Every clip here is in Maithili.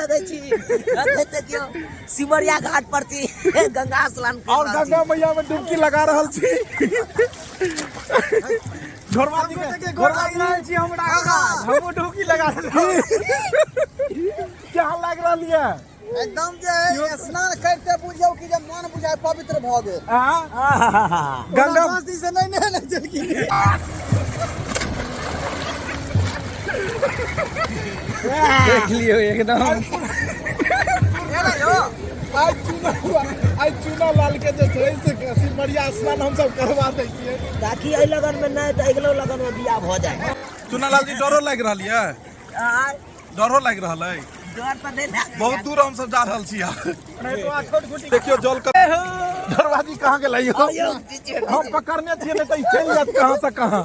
लगै छी। अखन देखियौ सिमरिया घाट पर छी, गंगा स्नान कर और रहल छी। गंगा मैया में डुबकी लगा रहल छी। झोरवा जी के गोर लागि रहल छी हमरा, हमहूँ डुबकी लगा रहल। क्या लागि रहल ये? एकदम जे है स्नान करते बुझियौ कि जे मन बुझाय पवित्र भऽ गेल। आ गंगा 5 दिन से नहीं नहेने छलखिन। देख लियौ एकदम। आइ चूना, आइ चूना लाल के जे छै से सिमरिया स्नान हमसब करवा दै छियै, ताकि एहि लगन में नहि तऽ अगिलो लगन में बियाह भऽ जाए। चूना लाल जी, डरो लागि रहल ये? आय? डरो लागि रहल अइ? डर तऽ नहि लागै। बहुत दूर हमसब जा रहल छी। देखियौ जल के दरवाजी कहाँ गेलै यौ? हम पकड़ने छियै, नहि तऽ ई चलि जायत कहाँ से कहाँ।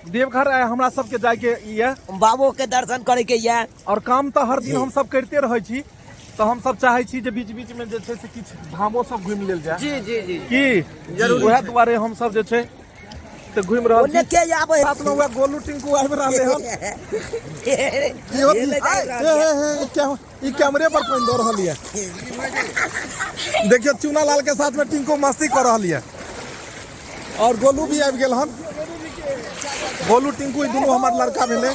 देवघर आइ हमरा सबके जायके ये बाबो के दर्शन करे के ये और काम तऽ हर दिन हमसब करिते रहै छी, तऽ हमसब चाहै छी जे बीच बीच में जे छै से किछु धामो सब घुमि लेल जाय। जी जी जी। की जरूर, उएह दुआरे हमसब जे छै से घुमि रहल ओने छी। के आबै साथ में उएह गोलू टिंकू आबि रहलै हन। इहो हेलै ए, जाइ रहल ए, ये। ए, ई कैमरे पर पानि दऽ रहल ये। देखियौ चूना लाल के साथ में टिंकू मस्ती कऽ रहल ये और गोलू भी आबि गेल हन। गोलू टिंकू ई दुनू हमर लड़का भेलै।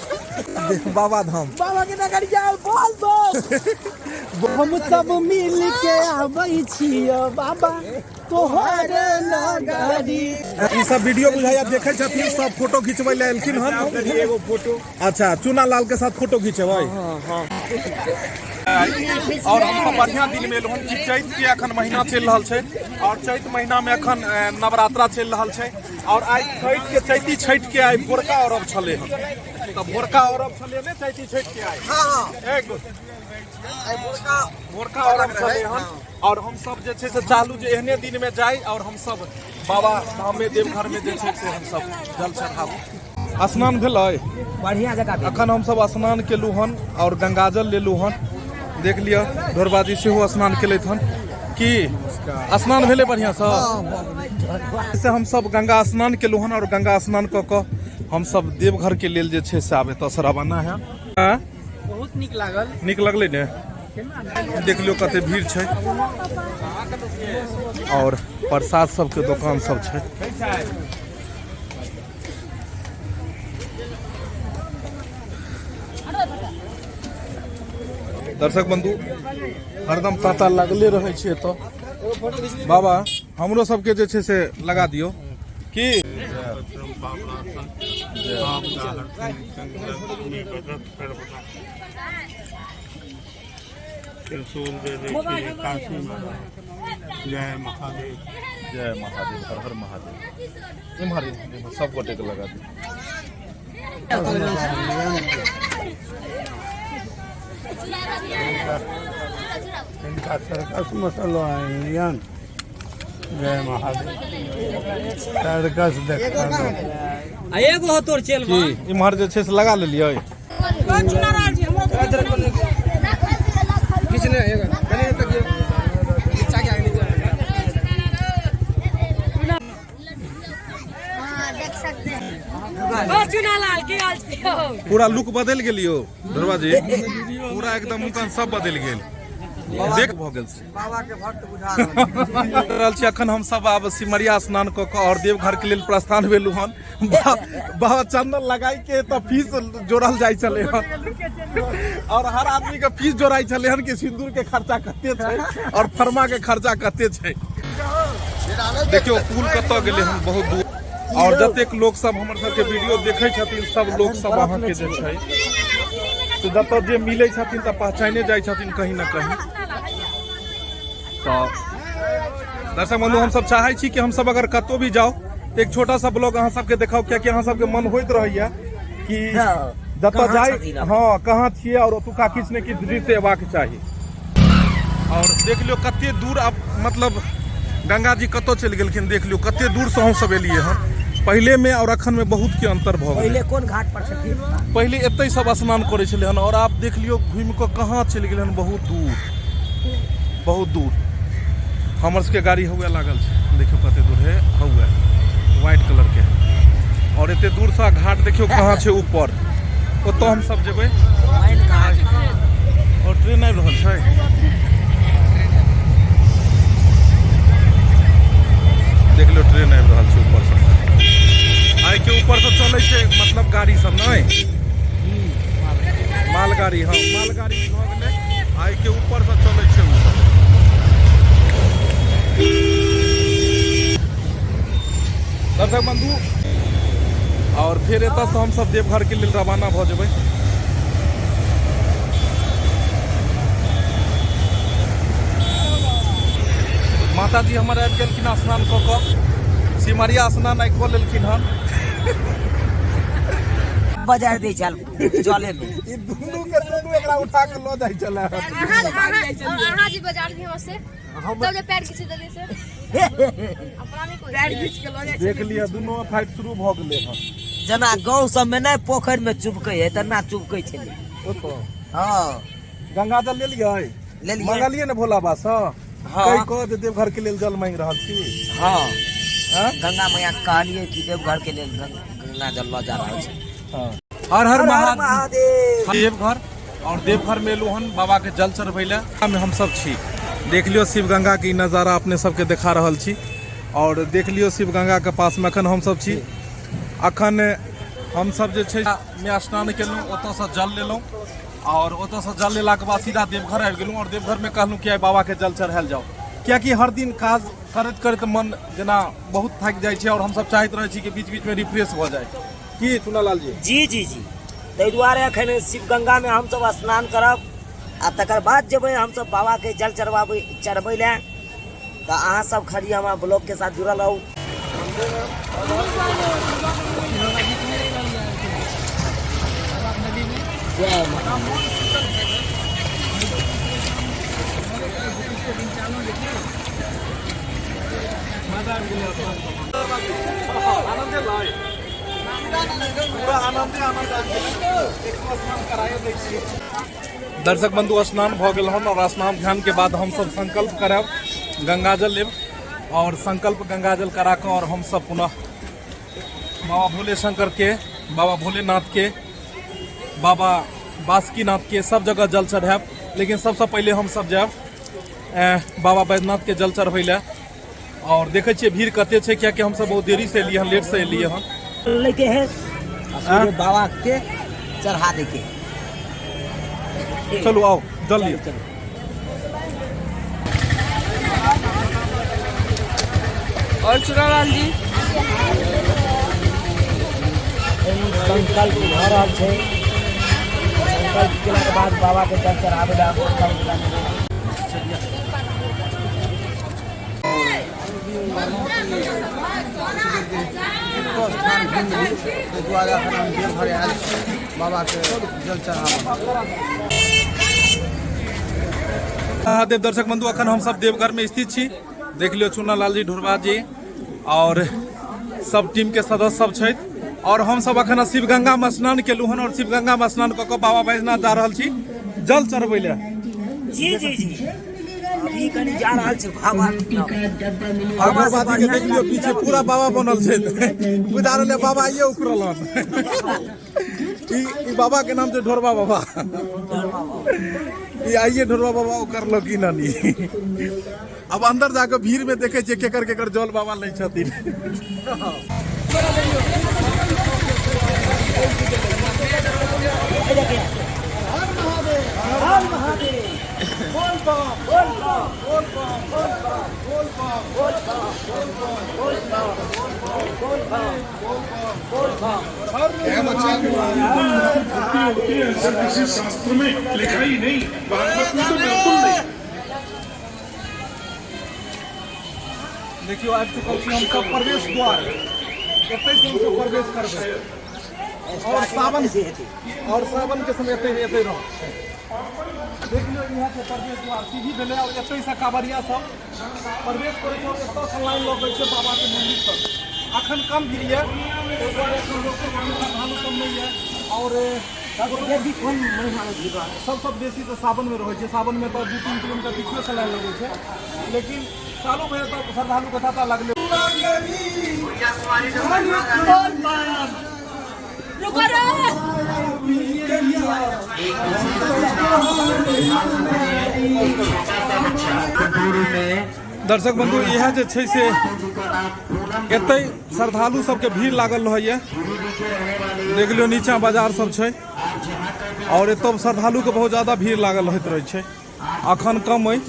बाबा धाम, बाबा के नगर जाओ, बोल बोल। हम सब मिल के आबै छियो बाबा तोहर नगरी। ई सब वीडियो बुझाइया देखै छथिन, सब फोटो घिचबै लए एलखिन हन। एगो फोटो। अच्छा, चूना लाल के साथ फोटो घिचेबै। और हम सब बढ़िया दिन में एलहुँ हन कि चैत के अखन महीना चलि रहल छै और चैत महीना में अखन नवरात्रा चलि रहल छै और आइ छठि के, चैती छठि के आइ भोरका अरब छलै हन। तऽ भोरका अरब छलै ने चैती छठि के आइ? हाँ। एक भोरका अरब छलै हन और हम सब जे छै से चालू जे एहने दिन में जाय और हम सब बाबा धाम में, देवघर में जे छै से हम सब जल चढ़ाबू। स्नान भेलै? बढ़िया जगह भेल। अखन हम सब स्नान केलहुँ हन और गंगाजल लेलहुँ हन। देख लिअ, ढोरबाजी सेहो स्नान केलथि हन। की स्नान भेलै बढ़िया सँ? से हम सब गंगा स्नान केलहुँ हन और गंगा स्नान कऽ कऽ हम सब देवघर के लेल जे छै से आब एतऽ से रवाना है। बहुत नीक लागल। नीक लगलै ने? देख लियौ कते भीड़ छै और प्रसाद सबके दोकान सब छै। दर्शक बंधु, हरदम ताता लगले रहै छै एतऽ। बाबा, हमरो सबके जे छै से लगा दियौ। की त्रिशूल दे दै छै काशीमे। जय महादेव, जय महादेव, हर हर महादेव। इम्हर इम्हर सब गोटे के लगा दियौ। हिनका सर्कस मसलो आनियन। जय महादेव, सर्कस देखा। आ एगो हो तोर चेल। की इम्हर जे छै से लगा लेलियै? किछु नहि, एगो कनि तकियौ नीचा के आगे नीचा। पूरा लुक बदलि गेल यौ ढोरबा जी, पूरा एकदम मुकान सब बदलि गेल, देख भऽ गेल छै। बाबा के भक्त बुझा रहल रहल छी। अखन हम सब आब सिमरिया स्नान कऽ कऽ और देवघर के लेल प्रस्थान भेलहुँ हन। बाबा चंदन लगाई के तऽ फीस जोड़ल जाइ छलै हन और हर आदमी के फीस जोड़ाइ छलै हन कि सिंदूर के खर्चा कते छै और फरमा के खर्चा कते छै। देखियौ पुल कतऽ गेलै हन, बहुत दूर। और जतेक लोक सब हमर सबके वीडियो देखै छथिन, सब लोक सब अहाँके जे छै से जतऽ जे मिलै छथिन तऽ पहचाने जाइ छथिन कहीं ना कहीं। तऽ दर्शक बंधु, हमसब चाहै छी कि हमसब अगर कतौ भी जाउ तऽ एक छोटा सा ब्लॉग अहाँ सबके देखाउ, कियाकि अहाँ सबके मन होइत रहैया कि जतऽ कहाँ जाइ छथिन अपने? हँ, कहाँ छियै और ओतुका किछु ने किछु दृश्य एबाक चाही। और देख लियौ कते दूर आब, मतलब गंगा जी कतऽ चलि गेलखिन। देख लियौ कते दूर से हम सब एलियै हन। पहिले में और अखन में बहुत के अंतर भऽ गेलै। पहिले कोन घाट पर छथिन? पहिले एतै सब स्नान करै छलै हन और आब देख लियौ घुमि कऽ कहाँ चलि गेलै हन, बहुत दूर, बहुत दूर। हमर सबके गाड़ी हुए लागल छै, देखियौ कते दूर है हुए व्हाइट कलर के। और एते दूर से घाट देखियौ कहाँ छै ऊपर, ओतऽ हम सब जेबै। मेन घाट। और ट्रेन आबि रहल छै। देख लियौ, ट्रेन आबि रहल छै ऊपरसँ। आइ के ऊपरसँ चलै छै, मतलब गाड़ी सब नहि, मालगाड़ी। हँ, मालगाड़ी भऽ गेलै। आइ के ऊपरसँ चलै छै ओ सब। दर्शक बंधु, और फिर एतऽसँ हमसब देवघर के लेल रवाना भऽ जेबै। माताजी हमर आबि गेलखिन स्नान कऽ कऽ। सिमरिया स्नान आइ कऽ लेलखिन हन। बजार दै छल जले में। ई दुनू के दुनू एकरा उठा के लऽ जाइ छलै। अहाँ अहाँ अहाँ जी बाजार भी से तब जे पैर खींच देलियै से अपना नहीं कोई। पैर खींच के लऽ जाइ। देख लिअ, दुनू फाइट शुरू भऽ गेलै हन। जेना गाँव सब में नहि पोखरि में चुपकै है, तेना चुपकै छलै। ओतऽ। हँ। गंगा जल लेलियै? लेलियै। मंगलियै ने भोला बाबा सँ? हँ। कहि कऽ जे देवघर के लेल जल मांगि रहल छी? हँ। आँय? गंगा मैया के कहलियै कि देवघर के लेल गंगा जल लऽ जा रहल छी। हँ। हर हर महादेव। महादेव। देवघर और देवघर में एलहुँ हन बाबा के जल चढ़बै लए में हमसब छी। देख लियौ, शिव गंगा के ई नजारा अपने सबके देखा रहल छी और देख लियौ, शिव गंगा के पास में अखन हमसब छी। अखन हमसब जे छै में स्नान केलहुँ, ओतऽसँ जल लेलहुँ और ओतऽसँ जल लेलाके बाद सीधा देवघर आबि गेलहुँ और देवघरमे कहलहुँ कि आइ बाबाके जल चढ़ायल जाउ, कियाकि हर दिन काज करैत करैत मन जेना बहुत थाकि जाइ छै और हमसब चाहैत रहै छी कि बीच बीचमे रिफ्रेश भऽ जाय। की चुनालाल जी? जी जी जी, ताहि दुआरे एखन शिव गंगामे हमसब स्नान करब आ तकर बाद जेबै हमसब बाबाके जल चढ़बाबै चढ़बै लए। तऽ अहाँ सब खाली हमरा ब्लॉगके साथ जुड़ल रहू। जय माता। आनंद एलै, पूरा आनंदे आनंद आबि गेलै। एक स्नान कराए दै छियै। दर्शक बंधु, स्नान भऽ गेल हन और स्नान ध्यान के बाद हमसब संकल्प करब, गंगाजल लेब और संकल्प गंगाजल करा कऽ और हमसब पुनः बाबा भोले शंकर के, बाबा भोलेनाथ के, बाबा बासुकीनाथ के सब जगह जल चढ़ायब। लेकिन सबसँ पहिले हमसब जायब बाबा बैद्यनाथ के जल चढ़बै लए और देखै छियै भीड़ कते छै, कियाकि हमसब बहुत देरी से एलियै हन, लेट से एलियै हन। लेके है आ सूर्य बाबा के चढ़ा दे के। चलू, आओ जल लिअ। चलू। और चुनालाल जी? संकल्प भऽ रहल छै। संकल्प केलाके बाद बाबा के जल चढ़ाबै लए सब गोटा। स्थान घुमि ली, ताहि दुआरे एखन हम देवघर आयल छी बाबाके जल चढ़ाबऽ। महादेव। दर्शक बंधु, अखन हम सब देवघर में स्थित छी। देख लियौ, चुना लाल जी, ढोरबा जी और सब टीम के सदस्य सब छथि और हम सब अखन शिव गंगा में स्नान केलहुँ हन और शिव गंगा में स्नान कऽ कऽ बाबा बैजनाथ जा रहल छी जल चढ़बै लए। जी जी जी, अभी कनि जा रहल छी बाबा। और ढोरबा जी के देख लियौ, पीछे पूरा बाबा बनल छै। बुझा रहल है बाबा ये उखड़ल हन। ई ई बाबा के नाम छै ढोरबा बाबा। ई आइए ढोरबा बाबा उकरलो की नानी। अब अंदर जाके भीड़ में देखे छियै केकर केकर जल बाबा लै छथिन। होती है, ऐसा किसी शास्त्र में लिखा ही नहीं, भागवत में तो बिल्कुल नहीं। देखियौ, आबि चुकल छी हमसब प्रवेश द्वार। एतै से हमसब प्रवेश करबै और सावन के समय एतै एतै रह। देख लियौ, यहाँ के प्रवेश द्वार सीढ़ी भेलै और एतै से कांवरिया सब प्रवेश करै छै और एतऽ से लाइन लगै छै बाबा के मंदिर तक। अखन कम भीड़ यऽ, ताहि दुआरे एखन लोक सब, श्रद्धालु सब नहि यऽ। और सबसँ बेसी कोन महीनामे भीड़ रहल? सबसँ बेसी तऽ सावनमे रहै छै। सावनमे तऽ 2-3 किलोमीटर पीछे से लाइन लगै छै, लेकिन सालो भरि तऽ श्रद्धालु के तांता लगले। रुको रे। दर्शक बंधु, इएह जे छै से एतै श्रद्धालु सबके भीड़ लागल रहैया। देख लियौ, नीचा बाजार सब छै और एतऽ श्रद्धालु के बहुत ज्यादा भीड़ लागल रहैत रहै छै। अखन कम अइ।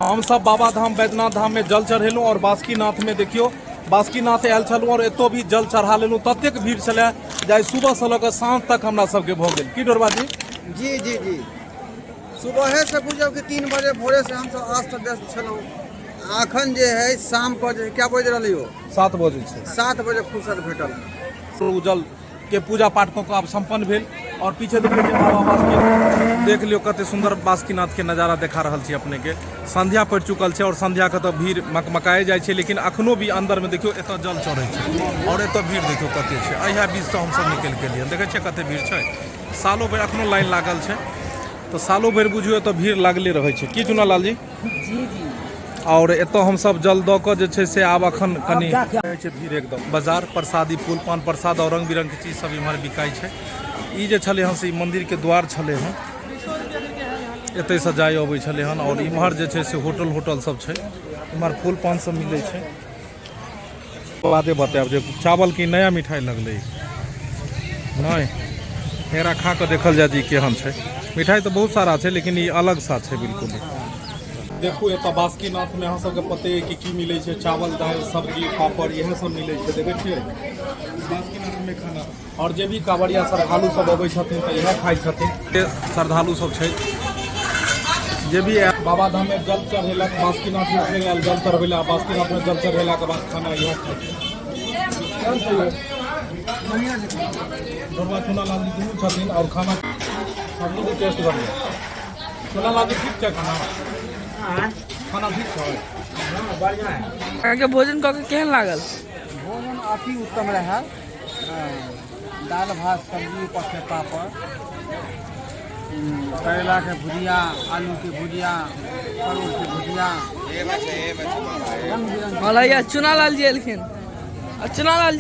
हम सब बाबा धाम बैद्यनाथ धाम में जल चढ़ेलहुँ और बासुकीनाथ में देखियौ बासुकीनाथ आयल छलहुँ और एतौ भी जल चढ़ा लेलहुँ। ततेक भीड़ छलै जे आइ सुबह से लऽ कऽ साँझ तक हमरा सबके भऽ गेल। की डोरबा जी? जी जी जी, सुबहे से बुझियौ कि 3 बजे भोरे से हमसब अस्त व्यस्त छलहुँ। अखन जे है शाम के जे क्या बजि रहलै हो? 7 बजे छै। 7 बजे फुर्सत भेटल। ओ जल के पूजा पाठ कऽ कऽ आब सम्पन्न भेल और पीछे देखै छियै बाबा बासुकीनाथ। देख लियौ कते सुन्दर बासुकीनाथ के नजारा देखा रहल छी अपने के। संध्या पड़ि चुकल छै और संध्या के तऽ भीड़ मकमकाए जाइ छै, लेकिन अखनो भी अंदर में देखियौ एतऽ जल चढ़ै छै और एतऽ भीड़ देखियौ कते छै। एहि बीच से हमसब निकलि गेलियै। देखै छियै कते भीड़ छै। सालो भरि अखनो लाइन लागल छै, तऽ सालो भरि बुझियौ एतऽ भीड़ लागले रहै छै। की चुनालाल जी? जी जी। और एतऽ हमसब जल दऽ कऽ जे छै से आब अखन कनि रहै छै भीड़ एकदम। बाजार प्रसादी फूल पान प्रसाद और रंग बिरंग के चीज सब इम्हर बिकाइ छै। ई जे छलै हन से ई मंदिर के द्वार छलै हन, एतै से जाय अबै छलै हन। और इम्हर जे छै से होटल होटल सब छै, इम्हर फूल पान सब मिलै छै। बादे बतायब जे चावल के नया मिठाई लगलै नहि, एकरा खा कऽ देखल जाय जे ई केहन छै। मिठाई तऽ बहुत सारा छै, लेकिन ई अलग सा छै बिल्कुल। देखू एतऽ बासुकीनाथ में अहाँ सबके पते अइ कि की मिलै छै, चावल दालि सब्जी पापड़ इएह सब मिलै छै। देखै छियै बासुकीनाथ में खाना। और जे भी कांवरिया श्रद्धालु सब अबै छथिन तऽ इएह खाइ छथिन। श्रद्धालु सब छै जे भी आयल बाबा धाम में जल चढ़ेलक, बासुकीनाथ में फेर आयल जल चढ़बै लए। बासुकीनाथ में जल चढ़ेलाके बाद खाना इएह खाइ छै। केहन छै यौ? ढोरबा चुना लाल जी दुनू छथिन और खाना सब्जी के टेस्ट बढ़िया। चुना लाल जी ठीक छै खाना? खाना ठीक छै? बढ़िया है। अहाँके भोजन कऽ के केहन लागल? भोजन अति उत्तम रहै। दालि भात सब्जी ऊपर से पापड़, करैला के भुजिया, आलू के भुजिया, परोड़ के भुजिया, रंग बिरंग। और भैया चुनालाल जी एलखिन। और चुनालाल जी